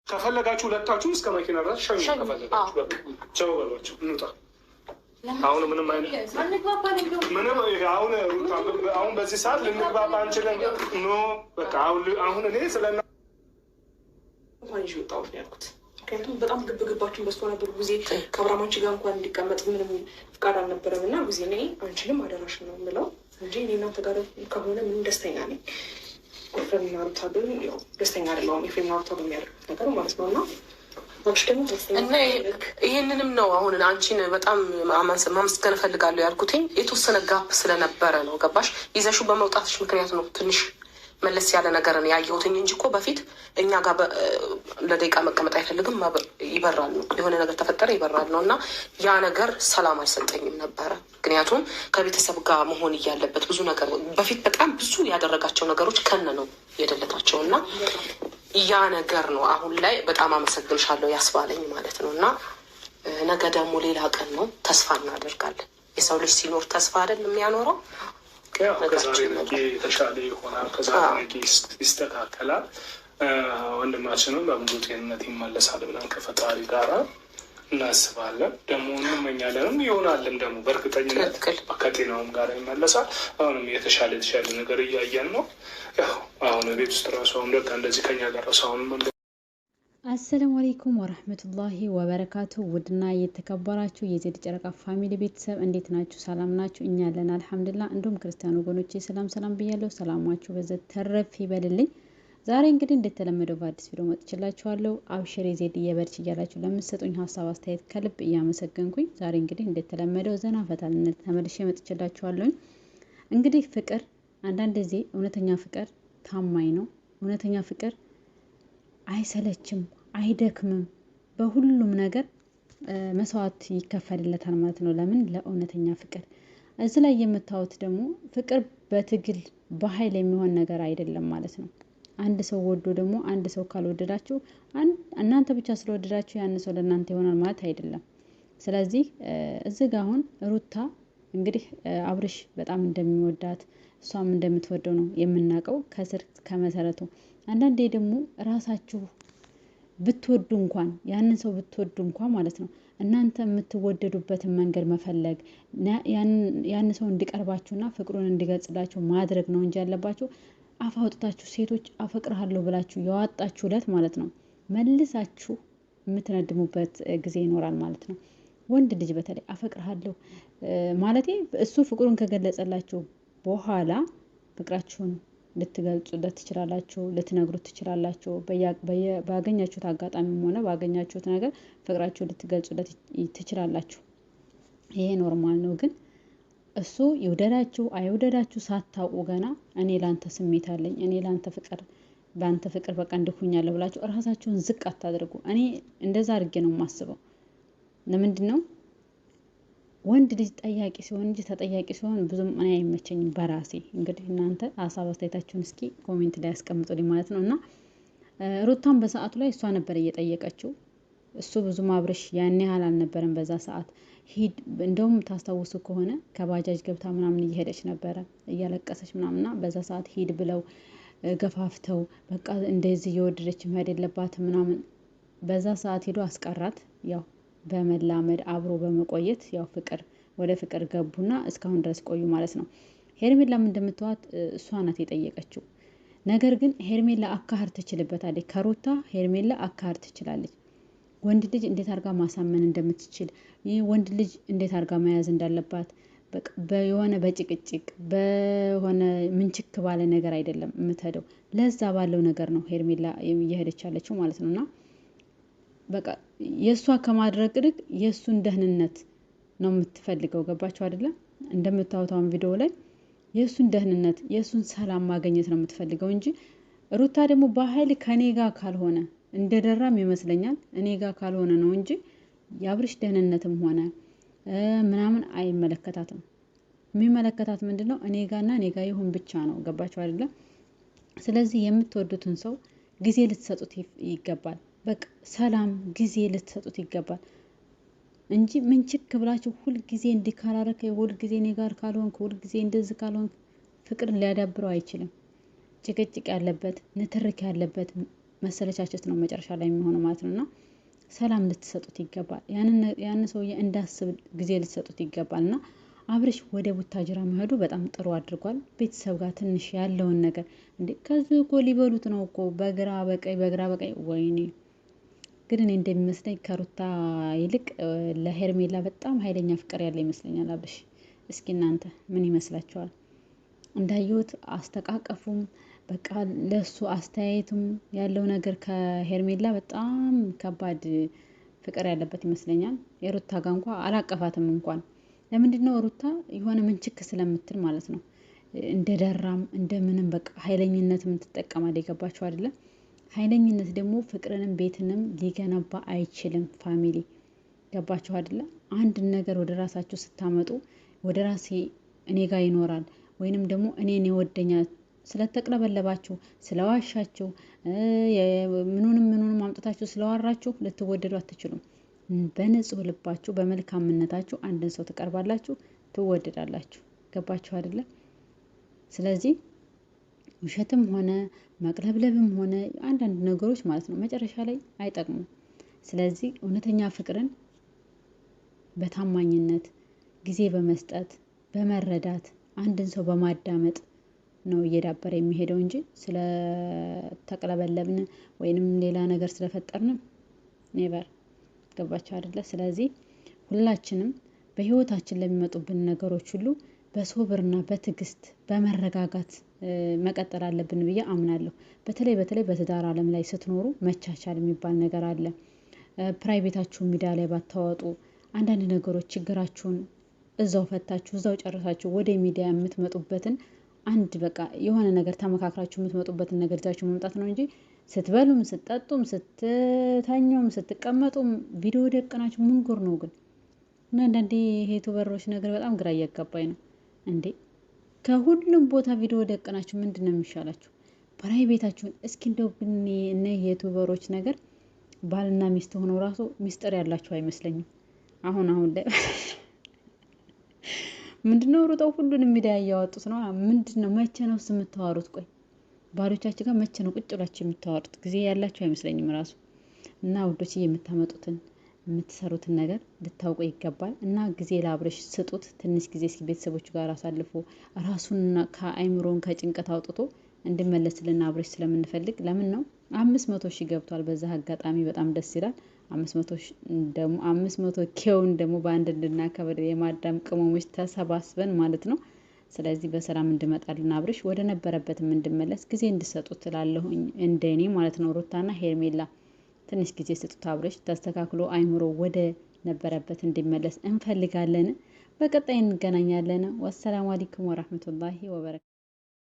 ከፈለጋችሁ ሁለታችሁ እስከ መኪና ድረስ ሸኙ። ከፈለጋችሁ ቻው በሏቸው፣ እንውጣ። አሁን ምንም አይነት ምንም አሁን አሁን በዚህ ሰዓት ልንግባባ አንችልም። No በቃ አሁን እኔ ስለ እንኳን ይዤ ወጣሁት ነው ያልኩት። ምክንያቱም በጣም ግብ ግባችን በዝቶ ነበር። ጊዜ ከአብርሃም አንቺ ጋር እንኳን እንዲቀመጥ ምንም ፍቃድ አልነበረም እና ጊዜ እኔ አንቺንም አደራሽ ነው የምለው እንጂ እኔ እናንተ ጋር ከሆነ ምንም ደስተኛ ነኝ። ኤፍሬምና ሩታ ግን ያው ደስተኛ አይደለሁም። ኤፍሬምና ሩታ በሚያደርጉት ነገር ማለት ነው እና እና ይህንንም ነው አሁን አንቺን በጣም ማመስገን እፈልጋለሁ ያልኩትኝ የተወሰነ gap ስለነበረ ነው። ገባሽ? ይዘሽው በመውጣትሽ ምክንያት ነው ትንሽ መለስ ያለ ነገርን ያየሁትኝ እንጂ እኮ በፊት እኛ ጋር ለደቂቃ መቀመጥ አይፈልግም። ይበራል ነው የሆነ ነገር ተፈጠረ ይበራል ነው እና ያ ነገር ሰላም አልሰጠኝም ነበረ። ምክንያቱም ከቤተሰብ ጋር መሆን እያለበት ብዙ ነገር በፊት በጣም ብዙ ያደረጋቸው ነገሮች ከነ ነው የደለታቸው እና ያ ነገር ነው አሁን ላይ በጣም አመሰግንሻለሁ ያስባለኝ ማለት ነው። እና ነገ ደግሞ ሌላ ቀን ነው፣ ተስፋ እናደርጋለን። የሰው ልጅ ሲኖር ተስፋ አይደል የሚያኖረው? ከዛሬ ነገ የተሻለ ይሆናል። ከዛሬ ነገ ይስተካከላል። ወንድማችንም በሙሉ ጤንነት ይመለሳል ብለን ከፈጣሪ ጋራ እናስባለን። ደግሞ እንመኛለንም ይሆናልም ደግሞ በእርግጠኝነት ከጤናውም ጋር ይመለሳል። አሁንም የተሻለ የተሻለ ነገር እያየን ነው። ያው አሁን ቤት ውስጥ ራሱ አሁን በቃ እንደዚህ ከኛ ጋር ራሱ አሁንም السلام عليكم ورحمة الله وبركاته። ውድና የተከበራችሁ የዜድ ጨረቃ family ቤተሰብ እንዴት ናችሁ? ሰላም ናችሁ? እኛ ያለን الحمد لله። እንዲሁም ክርስቲያን ወገኖቼ ሰላም ሰላም ብያለሁ። ሰላማችሁ በዘት ተረፍ ይበልልኝ። ዛሬ እንግዲህ እንደተለመደው በአዲስ ቪዲዮ መጥቼላችኋለሁ። አብሽር ዜድ እየበርች እያላችሁ ለምትሰጡኝ ሀሳብ አስተያየት ከልብ እያመሰገንኩኝ ዛሬ እንግዲህ እንደተለመደው ዘና ፈታ ልንል ተመልሼ መጥቼላችኋለሁኝ። እንግዲህ ፍቅር አንዳንድ ጊዜ እውነተኛ ፍቅር ታማኝ ነው። እውነተኛ ፍቅር አይሰለችም፣ አይደክምም። በሁሉም ነገር መስዋዕት ይከፈልለታል ማለት ነው። ለምን? ለእውነተኛ ፍቅር። እዚህ ላይ የምታዩት ደግሞ ፍቅር በትግል በኃይል የሚሆን ነገር አይደለም ማለት ነው። አንድ ሰው ወዶ ደግሞ አንድ ሰው ካልወደዳችሁ እናንተ ብቻ ስለወደዳችሁ ያን ሰው ለእናንተ ይሆናል ማለት አይደለም። ስለዚህ እዚህ ጋ አሁን ሩታ እንግዲህ አብርሽ በጣም እንደሚወዳት እሷም እንደምትወደው ነው የምናውቀው ከስር ከመሰረቱ። አንዳንዴ ደግሞ ራሳችሁ ብትወዱ እንኳን ያንን ሰው ብትወዱ እንኳን ማለት ነው እናንተ የምትወደዱበትን መንገድ መፈለግ ያን ሰው እንዲቀርባችሁና ፍቅሩን እንዲገልጽላችሁ ማድረግ ነው እንጂ ያለባችሁ አፍ አውጥታችሁ ሴቶች አፈቅርሃለሁ ብላችሁ ያዋጣችሁ ዕለት ማለት ነው መልሳችሁ የምትነድሙበት ጊዜ ይኖራል ማለት ነው። ወንድ ልጅ በተለይ አፈቅርሃለሁ ማለቴ እሱ ፍቅሩን ከገለጸላችሁ በኋላ ፍቅራችሁን ልትገልጹለት ትችላላችሁ፣ ልትነግሩት ትችላላችሁ። ባገኛችሁት አጋጣሚም ሆነ ባገኛችሁት ነገር ፍቅራችሁን ልትገልጹለት ትችላላችሁ። ይሄ normal ነው። ግን እሱ ይውደዳችሁ አይውደዳችሁ ሳታውቁ ገና እኔ ላንተ ስሜት አለኝ፣ እኔ ላንተ ፍቅር በአንተ ፍቅር በቃ እንድሁኛለሁ ብላችሁ እራሳችሁን ዝቅ አታድርጉ። እኔ እንደዛ አድርጌ ነው የማስበው። ለምንድን ነው ወንድ ልጅ ጠያቂ ሲሆን እንጂ ተጠያቂ ሲሆን ብዙም እኔ አይመቸኝም በራሴ። እንግዲህ እናንተ ሀሳብ አስተያየታችሁን እስኪ comment ላይ ያስቀምጡልኝ ማለት ነው። እና ሩታን በሰዓቱ ላይ እሷ ነበር እየጠየቀችው፣ እሱ ብዙም አብርሽ ያን ያህል አልነበረም በዛ ሰዓት። ሂድ እንደውም ታስታውሱ ከሆነ ከባጃጅ ገብታ ምናምን እየሄደች ነበረ እያለቀሰች ምናምንና በዛ ሰዓት ሂድ ብለው ገፋፍተው በቃ እንደዚህ እየወደደች መሄድ የለባትም ምናምን በዛ ሰዓት ሄዶ አስቀራት። ያው በመላመድ አብሮ በመቆየት ያው ፍቅር ወደ ፍቅር ገቡና እስካሁን ድረስ ቆዩ ማለት ነው። ሄርሜላም እንደምትዋት እሷ ናት የጠየቀችው። ነገር ግን ሄርሜላ አካህር ትችልበታለች። ከሩታ ሄርሜላ አካህር ትችላለች። ወንድ ልጅ እንዴት አድርጋ ማሳመን እንደምትችል ይህ ወንድ ልጅ እንዴት አድርጋ መያዝ እንዳለባት በየሆነ በጭቅጭቅ በሆነ ምንችክ ባለ ነገር አይደለም የምትሄደው። ለዛ ባለው ነገር ነው ሄርሜላ እየሄደች ያለችው ማለት ነው። እና በቃ የእሷ ከማድረግ ይልቅ የእሱን ደህንነት ነው የምትፈልገው። ገባችሁ አይደለም? እንደምታወታውን ቪዲዮ ላይ የእሱን ደህንነት የእሱን ሰላም ማግኘት ነው የምትፈልገው እንጂ ሩታ ደግሞ በኃይል ከኔ ጋር ካልሆነ እንደደራም ይመስለኛል እኔ ጋር ካልሆነ ነው እንጂ የአብርሽ ደህንነትም ሆነ ምናምን አይመለከታትም። የሚመለከታት ምንድን ነው? እኔ ጋና እኔ ጋ ይሁን ብቻ ነው። ገባችሁ አይደለም? ስለዚህ የምትወዱትን ሰው ጊዜ ልትሰጡት ይገባል። በቃ ሰላም ጊዜ ልትሰጡት ይገባል እንጂ ምን ችክ ብላችሁ ሁልጊዜ እንዲህ ካላረከ፣ ሁልጊዜ እኔ ጋር ካልሆንክ፣ ሁልጊዜ እንደዚህ ካልሆንክ ፍቅር ሊያዳብረው አይችልም። ጭቅጭቅ ያለበት ንትርክ ያለበት መሰለቻቸት ነው መጨረሻ ላይ የሚሆነው ማለት ነው። እና ሰላም ልትሰጡት ይገባል። ያንን ሰውዬ እንዳስብ ጊዜ ልትሰጡት ይገባል። እና አብርሽ ወደ ቡታጅራ መሄዱ በጣም ጥሩ አድርጓል። ቤተሰብ ጋር ትንሽ ያለውን ነገር እንዴ ከዚህ እኮ ሊበሉት ነው እኮ በግራ በቀኝ በግራ በቀኝ። ወይኔ ግን እኔ እንደሚመስለኝ ከሩታ ይልቅ ለሄርሜላ በጣም ኃይለኛ ፍቅር ያለ ይመስለኛል አብርሽ። እስኪ እናንተ ምን ይመስላችኋል? እንዳየሁት አስተቃቀፉም በቃ ለሱ አስተያየቱም ያለው ነገር ከሄርሜላ በጣም ከባድ ፍቅር ያለበት ይመስለኛል። የሩታ ጋ እንኳ አላቀፋትም እንኳን ለምንድን ነው ሩታ የሆነ ምንችክ ስለምትል ማለት ነው። እንደ ደራም እንደምንም በቃ ኃይለኝነት የምትጠቀማል። የገባችሁ አይደለም? ኃይለኝነት ደግሞ ፍቅርንም ቤትንም ሊገነባ አይችልም። Family ገባችሁ አይደለ? አንድ ነገር ወደ ራሳችሁ ስታመጡ ወደ ራሴ እኔ ጋር ይኖራል ወይንም ደግሞ እኔን ይወደኛል ስለተቅለበለባችሁ ስለዋሻችሁ ምኑንም ምኑንም አምጥታችሁ ስለዋራችሁ ልትወደዱ አትችሉም። በንጹህ ልባችሁ በመልካምነታችሁ አንድን ሰው ትቀርባላችሁ፣ ትወደዳላችሁ። ገባችሁ አይደለ? ስለዚህ ውሸትም ሆነ መቅለብለብም ሆነ አንዳንድ ነገሮች ማለት ነው መጨረሻ ላይ አይጠቅሙም። ስለዚህ እውነተኛ ፍቅርን በታማኝነት ጊዜ በመስጠት በመረዳት አንድን ሰው በማዳመጥ ነው እየዳበረ የሚሄደው እንጂ ስለተቅለበለብን ወይንም ሌላ ነገር ስለፈጠርን never። ገባችሁ አይደለ? ስለዚህ ሁላችንም በህይወታችን ለሚመጡብን ነገሮች ሁሉ በሶብርና በትዕግስት በመረጋጋት መቀጠል አለብን ብዬ አምናለሁ። በተለይ በተለይ በትዳር ዓለም ላይ ስትኖሩ መቻቻል የሚባል ነገር አለ። Private ኣችሁን ሚዲያ ላይ ባታወጡ አንዳንድ ነገሮች ችግራችሁን እዛው ፈታችሁ እዛው ጨርሳችሁ ወደ ሚዲያ የምትመጡበትን አንድ በቃ የሆነ ነገር ተመካክራችሁ የምትመጡበትን ነገር ይዛችሁ መምጣት ነው እንጂ ስትበሉም ስትጠጡም ስትተኙም ስትቀመጡም ቪዲዮ ደቅናችሁ ምን ጉር ነው ግን? እና አንዳንዴ ይሄ YouTuber ኦች ነገር በጣም ግራ እያጋባኝ ነው እንዴ። ከሁሉም ቦታ ቪዲዮ ደቅናችሁ ምንድን ነው የሚሻላችሁ? Private ኣችሁን እስኪ እንደው ግን እነ የ YouTuber ኦች ነገር ባልና ሚስት ሆነው ራሱ ሚስጥር ያላችሁ አይመስለኝም። አሁን አሁን ላይ ምንድነው ሩጠው ሁሉንም ሚዲያ እያወጡት ነው። ምንድነው መቼ ነው የምታወሩት? ቆይ ባሎቻችሁ ጋር መቼ ነው ቁጭ ብላችሁ የምታወሩት? ጊዜ ያላችሁ አይመስለኝም ራሱ። እና ውዶች የምታመጡትን የምትሰሩትን ነገር ልታውቁ ይገባል። እና ጊዜ ለአብርሽ ስጡት። ትንሽ ጊዜ እስኪ ቤተሰቦቹ ጋር አሳልፎ ራሱን ከአይምሮን ከጭንቀት አውጥቶ እንዲመለስልን አብርሽ ስለምንፈልግ ለምን ነው 500 ሺህ ገብቷል። በዛ አጋጣሚ በጣም ደስ ይላል። 500 K ውን ደግሞ በአንድ እንድናከብር የማዳም ቅመሞች ተሰባስበን ማለት ነው። ስለዚህ በሰላም እንድመጣልን አብርሽ ወደ ነበረበትም እንድመለስ ጊዜ እንድሰጡት እላለሁኝ፣ እንደኔ ማለት ነው። ሩታና ሄርሜላ ትንሽ ጊዜ ስጡት። አብርሽ ተስተካክሎ አይምሮ ወደ ነበረበት እንዲመለስ እንፈልጋለን። በቀጣይ እንገናኛለን። والسلام عليكم ورحمة الله وبركاته።